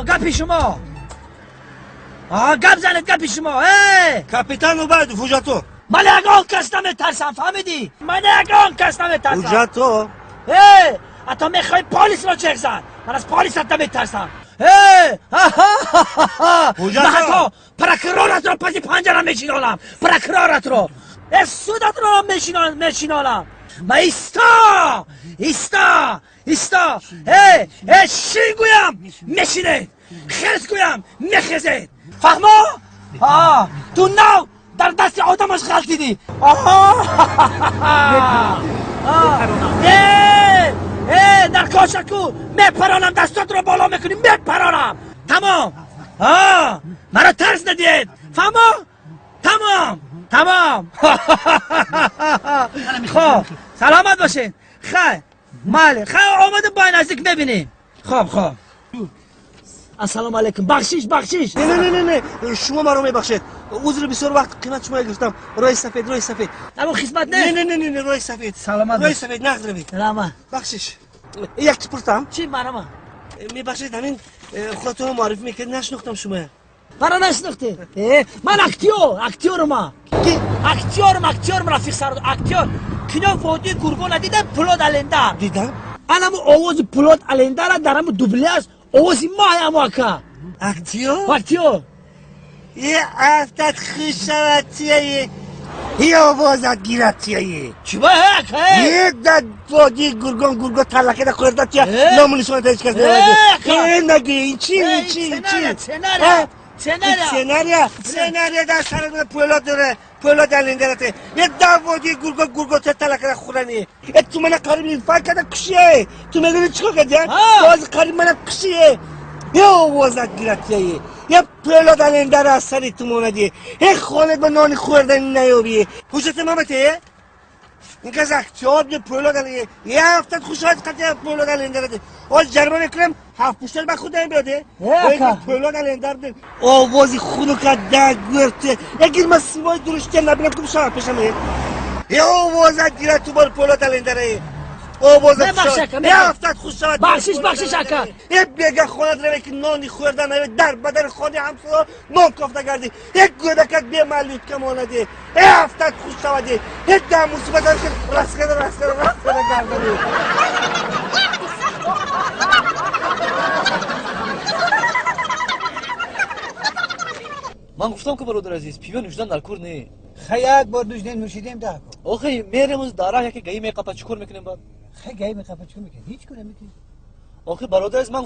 Гапи шумо. Гап занед, гапи шумо. Капитан Убайдов, ҳуҷҷато. Ман ягон кас наметарсам, фаҳмидӣ? Ман ягон кас наметарсам. Ҳуҷҷато. Ҳатто мехоҳӣ полисро чех зан. Ман аз полисат наметарсам. Ҳуҷҷато. Ман ҳатто прокуроратро паси панҷара мешинонам. Прокуроратро. Судатро мешинонам. Ма иста! Иста! Иста! Шин гӯям, мешинед. Хез гӯям, мехезед. Фаҳмо? Ту нав дар дасти одамаш ғалтидӣ. Дар кошаку мепаронам, дастотро боло мекунӣ, мепаронам. Тамом. Маро тарс надиҳед. Фаҳмо? Тамом. Тамом. Хоб, саломат бошед. Хай, майли. Хай, омадем бо наздик мебинем. Хоб, хоб. Ассалому алайкум. Бахшиш, бахшиш. Не, не, не, не, шумо маро мебахшед. Узри бисёр вақт қимат шумо гирифтам. Роҳи сафед, роҳи сафед. Або хизмат не? Не, не, не, не, роҳи сафед. Саломат. Роҳи сафед, нақд равед. Саломат. Бахшиш. Як чиз пурсам? Чӣ марама? Мебахшед, ҳамин худатонро муаррифӣ мекардед, нашинохтам шумо. Маро нашинохтед? Ман актёр, актёрам. Ки? Актёрам, актёрам, Рафиқ Сардор, актёр. Кино Водии Гургона дидам, Пулод Алендар. Дидам? Анаму овози Пулод Алендара дар ҳаму дубляж овози ма ҳамо ака. Актёр? Актёр. Е афтат хушаватияе. Е овозат гиратияе. Чӣ ба ака? Е да Водии Гургон гурго таллакада хӯрдатия ному нишоната ҳеҷ кас намедонад. Е наги ин чи ин чи ин чи? Сценария. Сценария. Сценария. Сценария дар сарат Пулод дора. Пулод Алендарате. Е да Водии Гургон гурго таллакада хӯрани. Е ту мана қариб инфаркт карда кушие. Ту медонӣ чӣ кор кардӣ? Боз қариб мана кушие. Е овозат гиратияе. Е Пулод Алендара аз сари ту монадӣ. Е хонат ба нони хӯрдани наёбӣ. Ҳуҷҷати ман бате? Ин кас актёр не Пулод Алендара. Е ҳафтат хушояд қатъи Пулод Алендарате. Оз ҷарима мекунам, ҳафт пуштар ба худам биёде. Пулод Алендар овози хунука да гӯрте. Ягир ма симои дуруштия набинам кум шавад пешам. Е овозат гирад ту бор Пулод Алендара. Овозат ҳафтат хуш шавад. Бахшиш, бахшиш ака. Е бега хонат раве ки нони хӯрда наве дар бадани хони ҳамсоя нон кофта гардӣ. Е гӯдакак бемалютка монадӣ. Е ҳафтат хуш шавадӣ. Е да мусибат раскада раскада раскада гардадӣ. Ман гуфтам ки бародар азиз, пиво нӯшидан дар кор не. Хай як бор нӯшидем, нӯшидем дар кор. Охи мерем дар раҳ яке гаи меқапа чӣ кор мекунем баъд? Хай гаи меқапа чӣ кор мекунем? Ҳеҷ кор намекунем. Охи бародар азиз, ман